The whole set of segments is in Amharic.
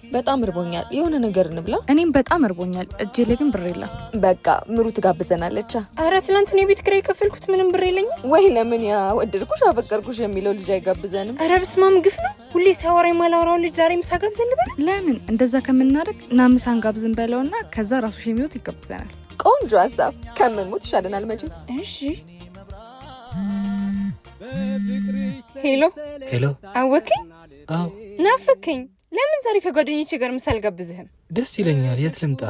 በጣም እርቦኛል። የሆነ ነገር እንብላ። እኔም በጣም እርቦኛል። እጄ ላይ ግን ብር የለም። በቃ ምሩ ትጋብዘናለች። አረ ትናንት ነው የቤት ኪራይ የከፈልኩት፣ ምንም ብር የለኝም። ወይ ለምን ያ ወደድኩሽ አፈቀርኩሽ የሚለው ልጅ አይጋብዘንም? አረ በስመ አብ ግፍ ነው። ሁሌ ሳወራ የማላወራውን ልጅ ዛሬ ምሳ ጋብዘን ልበል? ለምን እንደዛ ከምናደርግ ና ምሳ እንጋብዝን በለውና ከዛ ራሱ ሸሚዞት ይጋብዘናል። ቆንጆ ሀሳብ። ከምንሞት ይሻለናል መቼስ። እሺ። Hello። Hello። አወከኝ? አዎ። ናፈከኝ። ለምን ዛሬ ከጓደኞቼ ጋር ምሳ አልጋብዝህም? ደስ ይለኛል። የት ልምጣ?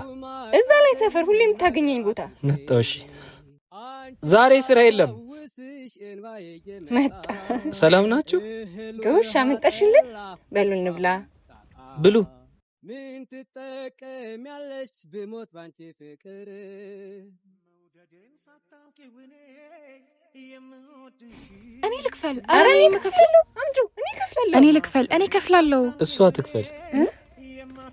እዛ ላይ ሰፈር ሁሌ የምታገኘኝ ቦታ። መጣሁ። እሺ። ዛሬ ስራ የለም። መጣ። ሰላም ናችሁ? ጎሽ አመጣሽልን። በሉ እንብላ። ብሉ። ምን ትጠቀሚያለሽ ብሞት ባንቺ ፍቅር? እኔ ልክፈል። አረ እኔ እከፍላለሁ። አምጪው፣ እኔ እከፍላለሁ። እኔ ልክፈል። እኔ እከፍላለሁ። እሷ ትክፈል።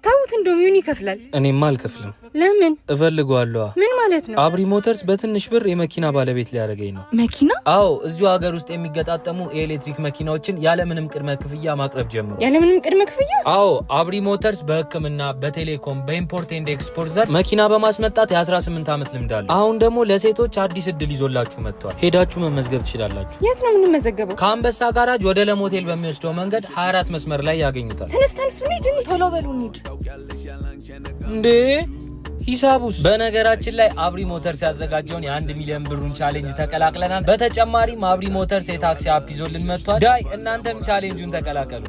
ታውት እንደውም ይሁን ይከፍላል። እኔማ አልከፍልም። ለምን? እፈልገዋለሁ። ምን ማለት ነው? አብሪ ሞተርስ በትንሽ ብር የመኪና ባለቤት ሊያደርገኝ ነው። መኪና? አዎ፣ እዚሁ ሀገር ውስጥ የሚገጣጠሙ የኤሌክትሪክ መኪናዎችን ያለምንም ቅድመ ክፍያ ማቅረብ ጀምሮ። ያለምንም ቅድመ ክፍያ? አዎ፣ አብሪ ሞተርስ በሕክምና፣ በቴሌኮም፣ በ import and export ዘርፍ መኪና በማስመጣት የ18 ዓመት ልምድ አለው። አሁን ደግሞ ለሴቶች አዲስ እድል ይዞላችሁ መጥቷል። ሄዳችሁ መመዝገብ ትችላላችሁ። የት ነው የምንመዘገበው? ከአንበሳ ጋራጅ ወደ ለም ሆቴል በሚወስደው መንገድ 24 መስመር ላይ ያገኙታል። ተነሱ ተነሱ፣ እንሂድ እንሂድ። ቶሎ በሉ እንሂድ። እንዴ ሂሳቡስ? በነገራችን ላይ አብሪ ሞተርስ ያዘጋጀውን የ1 ሚሊዮን ብሩን challenge ተቀላቅለናል። በተጨማሪም አብሪ ሞተርስ የታክሲ app ይዞልን መጥቷል። ዳይ እናንተም challenge ኡን ተቀላቀሉ።